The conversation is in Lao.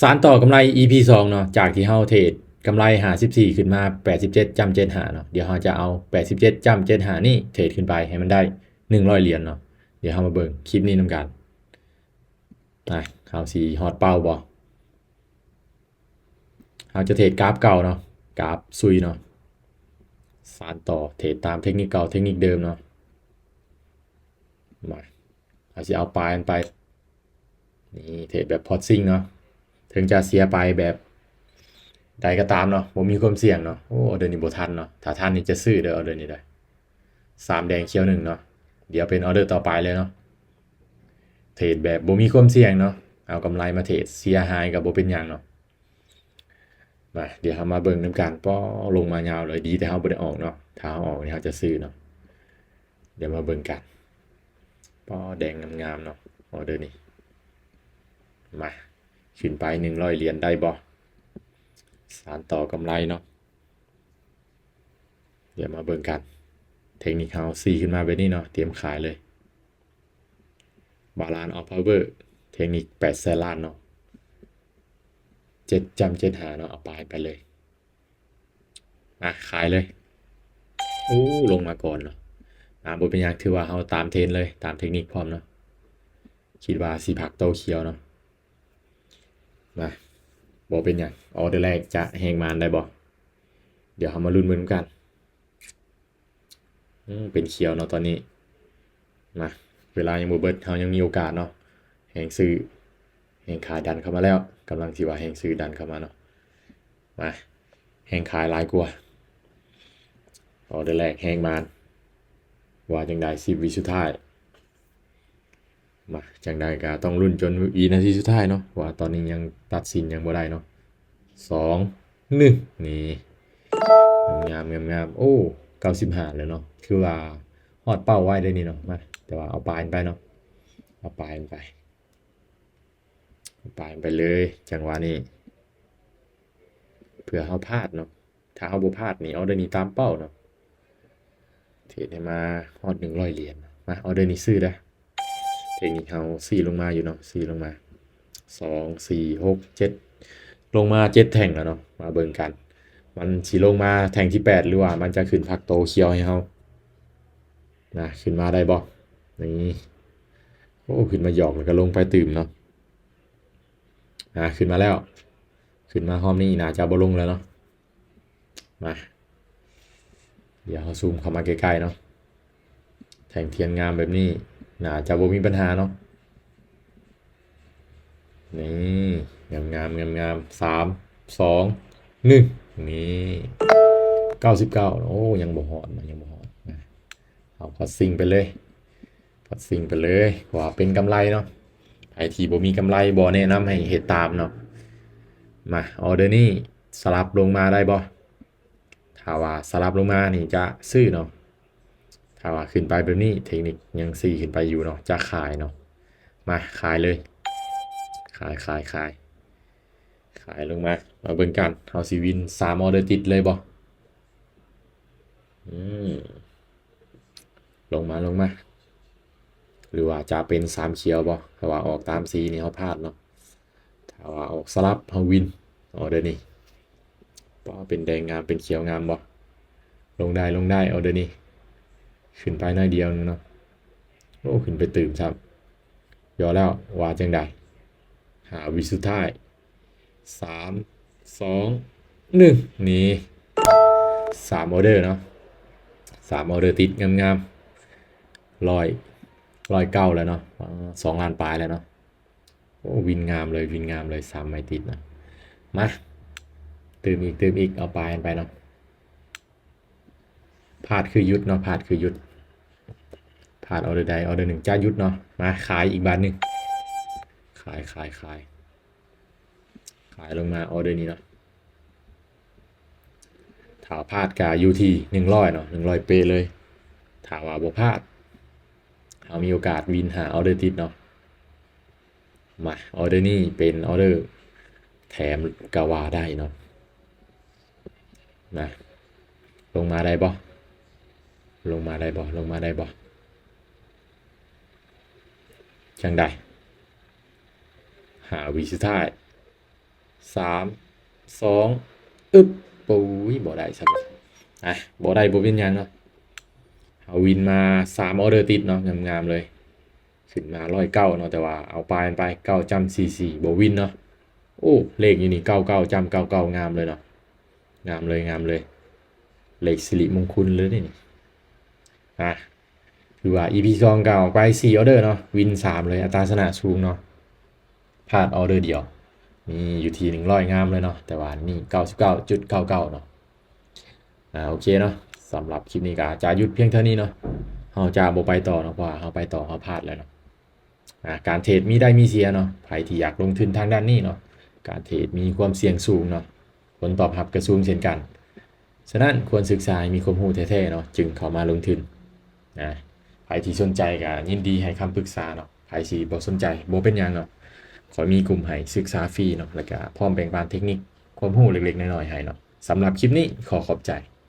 ສານຕໍ່ກຳໄລ ອີ ພີ ສອງເນາະ ຈາກທີ່ເຮົາເທຣດກຳໄລຫ້າສິບສີ່ ຂຶ້ນມາ ແປດສິບເຈັດຈຸດເຈັດຫ້າເນາະ. ດຽວເຮົາຈະເອົາ ແປດສິບເຈັດຈຸດເຈັດຫ້ານີ້ເທຣດຂຶ້ນໄປໃຫ້ມັນໄດ້ ໜຶ່ງຮ້ອຍຫຼຽນເນາະ. ດຽວເຮົາມາເບິ່ງຄລິບນີ້ນຳກັນ. ອາ ເຮົາຊິຮອດເປົ້າບໍ່? ເຮົາຈະເທຣດກາຟເກົ່າເນາະ ກາຟຊຸຍເນາະ. ສານຕໍ່ເທຣດຕາມເທັກນິກເກົ່າ ເທັກນິກເດີມເນາະ. ມາ ເຮົາຊິເອົາປາຍມັນໄປ. ນີ້ເທຣດແບບພອດຊິງເນາະ. ເຖິງຈະເສຍໄປແບບໃດກໍຕາມເນາະ ບໍ່ມີຄວາມສ່ຽງເນາະ. ໂອ້ ອໍເດີນີ້ບໍ່ທັນເນາະ. ຖ້າທັນນີ້ຈະຊື້ເດີ ອໍເດີນີ້ເດີ. ສາມແດງຂຽວໜຶ່ງເນາະ. ດຽວເປັນອໍເດີຕໍ່ໄປເລີຍເນາະ. ເທຣດແບບບໍ່ມີຄວາມສ່ຽງເນາະ. ເອົາກຳໄລມາເທຣດ ເສຍຫາຍກໍບໍ່ເປັນຫຍັງເນາະ. ມາ ດຽວເຮົາມາເບິ່ງນຳກັນ. ປ້ອ ລົງມາຍາວເລີຍ. ດີແຕ່ເຮົາບໍ່ໄດ້ອອກເນາະ. ຖ້າເຮົາອອກນີ້ເຮົາຈະຊື້ເນາະ. ດຽວມາເບິ່ງກັນ. ປ້ອ ແດງງາມໆເນາະ ອໍເດີນີ້. ມາ ຂຶ້ນໄປໜຶ່ງຮ້ອຍຫຼຽນໄດ້ບໍ່? ສານຕໍ່ກຳໄລເນາະ. ດຽວມາເບິ່ງກັນ. ເທັກນິກເຮົາຊີ້ຂຶ້ນມາແບບນີ້ເນາະ ຕຽມຂາຍເລີຍ. ບາລານອອຟພາວເວີ ເທັກນິກແປດແສນລ້ານເນາະ. ເຈັດຈຸດເຈັດຫ້າເນາະ ເອົາປາຍໄປເລີຍ. ມາ ຂາຍເລີຍ. ໂອ້ ລົງມາກ່ອນເນາະ. ອາ ບໍ່ເປັນຫຍັງ ຖືວ່າເຮົາຕາມເທຣນເລີຍ ຕາມເທັກນິກພ້ອມເນາະ. ຄິດວ່າຊິພັກໂຕຂຽວເນາະ. ມາ ບໍ່ເປັນຫຍັງ. ອໍເດີແລກຈະແຮງມານໄດ້ບໍ່? ດຽວເຮົາມາລຸ້ນເບິ່ງນຳກັນ. ອືມ ເປັນຂຽວເນາະຕອນນີ້. ມາ ເວລາຍັງບໍ່ເບິດ ເຮົາຍັງມີໂອກາດເນາະ. ແຮງຊື້ ແຮງຂາຍດັນເຂົ້າມາແລ້ວ. ກຳລັງຊິວ່າແຮງຊື້ດັນເຂົ້າມາເນາະ. ມາ ແຮງຂາຍຫຼາຍກວ່າ. ອໍເດີແລກແຮງມານ. ວ່າຈັ່ງໃດ ສິບວິສຸດທ້າຍ. ມາ ຈັ່ງໃດກໍຕ້ອງລຸ້ນຈົນວິນາທີສຸດທ້າຍເນາະ ເພາະວ່າຕອນນີ້ຍັງຕັດສິນຫຍັງບໍ່ໄດ້ເນາະ. ສອງ ໜຶ່ງ ນີ້ ງາມໆໆ. ໂອ້ ເກົ້າສິບຫ້າແລ້ວເນາະ. ຄືວ່າຮອດເປົ້າໄວເດ້ນີ້ເນາະ. ມາ ແຕ່ວ່າເອົາປາຍມັນໄປເນາະ. ເອົາປາຍມັນໄປ. ເອົາປາຍມັນໄປເລີຍ ຈັງຫວະນີ້. ເພື່ອເຮົາພາດເນາະ. ຖ້າເຮົາບໍ່ພາດນີ້ ອໍເດີນີ້ຕາມເປົ້າເນາະ. ເທຣດໃຫ້ມາຮອດໜຶ່ງຮ້ອຍຫຼຽນ. ມາ ອໍເດີນີ້ຊື້ເດີ້. ເທັກນິກເຮົາຊີ້ລົງມາຢູ່ເນາະ ຊີ້ລົງມາ ສອງ ສີ່ ຫົກ ເຈັດ ລົງມາເຈັດແທ່ງແລ້ວເນາະ. ມາເບິ່ງກັນ ມັນຊິລົງມາແທ່ງທີແປດ ຫຼືວ່າມັນຈະຂຶ້ນພັກໂຕຂຽວໃຫ້ເຮົານະ. ຂຶ້ນມາໄດ້ບໍ່? ນີ້ ໂອ້ ຂຶ້ນມາຢອກແລ້ວກໍລົງໄປຕື່ມເນາະ. ອາ ຂຶ້ນມາແລ້ວ ຂຶ້ນມາຮອບນີ້ໜ້າຈະບໍ່ລົງແລ້ວເນາະ. ມາ ດຽວເຮົາຊູມເຂົ້າມາໃກ້ໆເນາະ. ແທ່ງທຽນງາມແບບນີ້ໜ້າຈະບໍ່ມີບັນຫາເນາະ. ນີ້ ງາມໆ ງາມໆ. ສາມ ສອງ ໜຶ່ງ ນີ້ ເກົ້າສິບເກົ້າ. ໂອ້ ຍັງບໍ່ຮອດເນາະ ຍັງບໍ່ຮອດ. ມາ ເອົາພອດຊິງໄປເລີຍ ພອດຊິງໄປເລີຍ ເພາະວ່າເປັນກຳໄລເນາະ. ໃຜທີ່ບໍ່ມີກຳໄລ ບໍ່ແນະນຳໃຫ້ເຮັດຕາມເນາະ. ມາ ອໍເດີນີ້ສະຫຼັບລົງມາໄດ້ບໍ່? ຖ້າວ່າສະຫຼັບລົງມານີ້ຈະຊື້ເນາະ. ຖ້າວ່າຂຶ້ນໄປແບບນີ້ ເທັກນິກຍັງຊີ້ຂຶ້ນໄປຢູ່ເນາະ ຈະຂາຍເນາະ. ມາ ຂາຍເລີຍ ຂາຍ ຂາຍ ຂາຍ ຂາຍລົງມາ. ມາເບິ່ງກັນ ເຮົາຊິວິນສາມອໍເດີຕິດເລີຍບໍ່? ອືມ ລົງມາ ລົງມາ. ຫຼືວ່າຈະເປັນສາມຂຽວບໍ່? ຖ້າວ່າອອກຕາມສີນີ້ເຮົາພາດເນາະ. ຖ້າວ່າອອກສະຫຼັບເຮົາວິນ. ອໍເດີນີ້ ປ້າ ເປັນແດງງາມ ເປັນຂຽວງາມບໍ່? ລົງໄດ້ ລົງໄດ້ ອໍເດີນີ້. ຂຶ້ນໄປໜ້ອຍດຽວໜຶ່ງເນາະ. ໂອ້ ຂຶ້ນໄປຕື່ມຊ້ຳ. ຍໍແລ້ວ ວ່າຈັ່ງໃດ? ຫ້າວິສຸດທ້າຍ. ສາມ ສອງ ໜຶ່ງ ນີ້ ສາມອໍເດີເນາະ ສາມອໍເດີຕິດ ງາມໆ. ຮ້ອຍ ຮ້ອຍເກົ້າແລ້ວເນາະ. ສອງລ້ານປາຍແລ້ວເນາະ. ໂອ້ ວິນງາມເລີຍ ວິນງາມເລີຍ ສາມໄມ້ຕິດນະ. ມາ ຕື່ມອີກ ຕື່ມອີກ ເອົາປາຍກັນໄປເນາະ. ພາດຄືຢຸດເນາະ ພາດຄືຢຸດ. ພາດອໍເດີໃດ ອໍເດີໜຶ່ງຈະຢຸດເນາະ. ມາ ຂາຍອີກບາດໜຶ່ງ. ຂາຍ ຂາຍ ຂາຍ ຂາຍລົງມາອໍເດີນີ້ເນາະ. ຖ້າພາດກະຢູ່ທີ່ໜຶ່ງຮ້ອຍເນາະ ໜຶ່ງຮ້ອຍເປະເລີຍ. ຖ້າວ່າບໍ່ພາດ ເຮົາມີໂອກາດວິນຫ້າອໍເດີຕິດເນາະ. ມາ ອໍເດີນີ້ເປັນອໍເດີແຖມກະວ່າໄດ້ເນາະ. ມາ ລົງມາໄດ້ບໍ່? ລົງມາໄດ້ບໍ່? ລົງມາໄດ້ບໍ່? ຈັ່ງໃດ? ຫ້າວິສຸດທ້າຍ. ສາມ ສອງ ອຶບ ໂອ້ຍ ບໍ່ໄດ້ຊ້ຳ. ອ່ະ ບໍ່ໄດ້ບໍ່ເປັນຫຍັງເນາະ. ເຮົາວິນມາສາມອໍເດີຕິດເນາະ ງາມໆເລີຍ. ຂຶ້ນມາຮ້ອຍເກົ້າເນາະ ແຕ່ວ່າເອົາປາຍມັນໄປ ເກົ້າຈ້ຳສີ່ສີ່ ບໍ່ວິນເນາະ. ໂອ້ ເລກຢູ່ນີ້ ເກົ້າເກົ້າຈ້ຳເກົ້າເກົ້າ ງາມເລີຍເນາະ. ງາມເລີຍ ງາມເລີຍ ເລກສິລິມົງຄຸນເລີຍນີ້. ອ່ະ ຖືວ່າ ອີພີສອງ ກໍອອກໄປສີ່ອໍເດີເນາະ ວິນສາມເລີຍ ອັດຕາຊະນະສູງເນາະ. ພາດອໍເດີດຽວ ມີຢູ່ທີ່ໜຶ່ງຮ້ອຍ ງາມເລີຍເນາະ ແຕ່ວ່ານີ້ ເກົ້າສິບເກົ້າຈຸດເກົ້າເກົ້າເນາະ. ອ່າ ໂອເຄເນາະ ສຳລັບຄລິບນີ້ກໍຈະຢຸດພຽງເທົ່ານີ້ເນາະ. ເຮົາຈະບໍ່ໄປຕໍ່ເນາະ ເພາະວ່າເຮົາໄປຕໍ່ເຮົາພາດແລ້ວເນາະ. ອ່າ ການເທຣດມີໄດ້ມີເສຍເນາະ. ໃຜທີ່ຢາກລົງທຶນທາງດ້ານນີ້ເນາະ ການເທຣດມີຄວາມສ່ຽງສູງເນາະ ຜົນຕອບຮັບກໍສູງເຊັ່ນກັນ. ສະນັ້ນຄວນສຶກສາໃຫ້ມີຄວາມຮູ້ແທ້ໆເນາະ ຈຶ່ງເຂົ້າມາລົງທຶນ. ອ່າ ໃຜທີ່ສົນໃຈກໍຍິນດີໃຫ້ຄຳປຶກສາເນາະ. ໃຜທີ່ບໍ່ສົນໃຈບໍ່ເປັນຫຍັງເນາະ. ຂ້ອຍມີກຸ່ມໃຫ້ສຶກສາຟຣີເນາະ ແລ້ວກໍພ້ອມແບ່ງປັນເທັກນິກຄວາມຮູ້ເລັກໆນ້ອຍໆໃຫ້ເນາະ. ສຳລັບຄລິບນີ້ຂໍຂອບໃຈ.